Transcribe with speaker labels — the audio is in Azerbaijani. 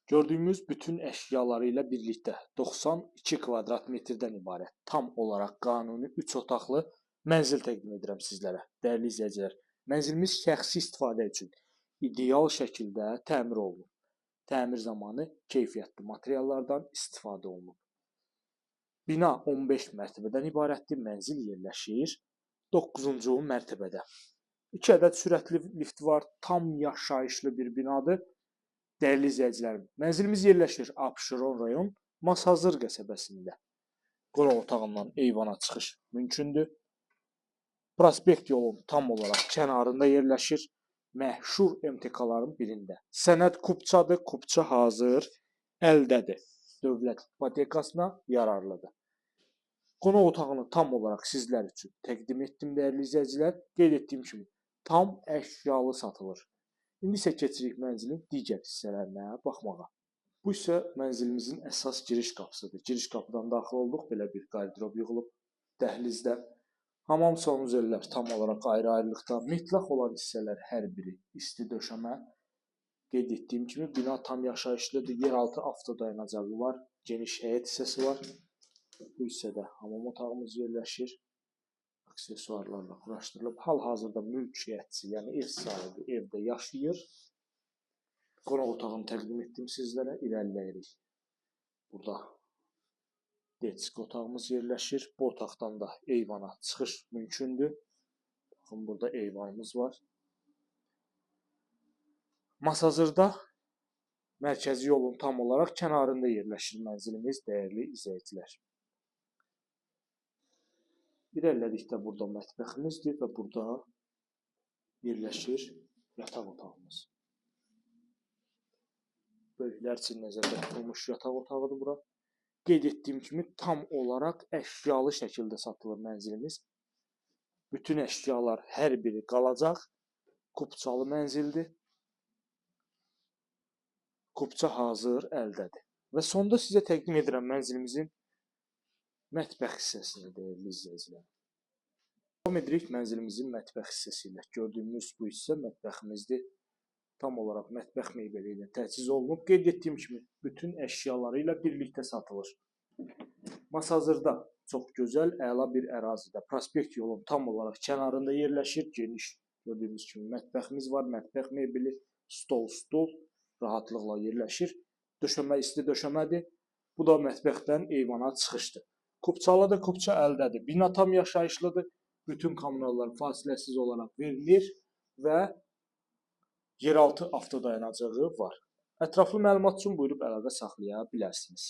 Speaker 1: Gördüyümüz bütün əşyaları ilə birlikdə 92 kvadrat metrdən ibarət tam olaraq qanuni 3 otaqlı mənzil təqdim edirəm sizlərə. Dəyərli izləyicilər, mənzilimiz şəxsi istifadə üçün ideal şəkildə təmir olunub. Təmir zamanı keyfiyyətli materiallardan istifadə olunub. Bina 15 mərtəbədən ibarətdir. Mənzil yerləşir 9-cu mərtəbədə. 2 ədəd sürətli lift var. Tam yaşayışlı bir binadır. Dəyərli izləyicilərim, mənzilimiz yerləşir Abşeron rayon Masazır qəsəbəsində. Qonaq otağından eyvana çıxış mümkündür. Prospekt yolun tam olaraq kənarında yerləşir. Məşhur MTK-ların birində. Sənəd kupçadır, kupça hazır, əldədir. Dövlət ipotekasına yararlıdır. Qonaq otağını tam olaraq sizlər üçün təqdim etdim, dəyərli izləyicilər. Qeyd etdiyim kimi, tam əşyalı satılır. İndi isə keçirik mənzilin digər hissələrinə baxmağa. Bu isə mənzilimizin əsas giriş qapısıdır. Giriş qapıdan daxil olduq, belə bir qarderob yığılıb dəhlizdə. Hamam sanuzellər tam olaraq ayrı-ayrılıqda, metlaq olan hissələr hər biri isti döşəmə. Qeyd etdiyim kimi bina tam yaşayışlıdır. Yeraltı avtodayanacağı var, geniş həyət hissəsi var. Bu hissədə hamam otağımız yerləşir. Aksesuarlarla quraşdırılıb. Hal-hazırda mülkiyyətçi, yəni ev sahibi evdə yaşayır. Qonaq otağını təqdim etdim sizlərə. İrəliləyirik. Burada detsk otağımız yerləşir. Bu otaqdan da eyvana çıxış mümkündür. Baxın, burada eyvanımız var. Masazırda mərkəzi yolun tam olaraq kənarında yerləşir mənzilimiz, dəyərli izləyicilər. İrəlilədikdə burada mətbəximizdir və burada yerləşir yataq otağımız. Böyüklər üçün nəzərdə tutulmuş yataq otağıdır bura. Qeyd etdiyim kimi tam olaraq əşyalı şəkildə satılır mənzilimiz. Bütün əşyalar hər biri qalacaq. Kupçalı mənzildir. Kupça hazır əldədir. Və sonda sizə təqdim edirəm mənzilimizin mətbəx hissəsini, dəyərli izləyicilər. Davam edirik mənzilimizin mətbəx hissəsi ilə. Gördüyümüz bu hissə mətbəximizdir. Tam olaraq mətbəx mebeli ilə təchiz olunub. Qeyd etdiyim kimi bütün əşyaları ilə birlikdə satılır. Masazırda çox gözəl, əla bir ərazidə. Prospekt yolun tam olaraq kənarında yerləşir. Geniş gördüyümüz kimi mətbəximiz var. Mətbəx mebeli, stol, stul rahatlıqla yerləşir. Döşəmə isti döşəmədir. Bu da mətbəxdən eyvana çıxışdır. Kupçalıdır, kupça əldədir. Bina tam yaşayışlıdır. Bütün kommunallar fasiləsiz olaraq verilir və yeraltı avtodayanacağı var. Ətraflı məlumat üçün buyurub əlaqə saxlaya bilərsiniz.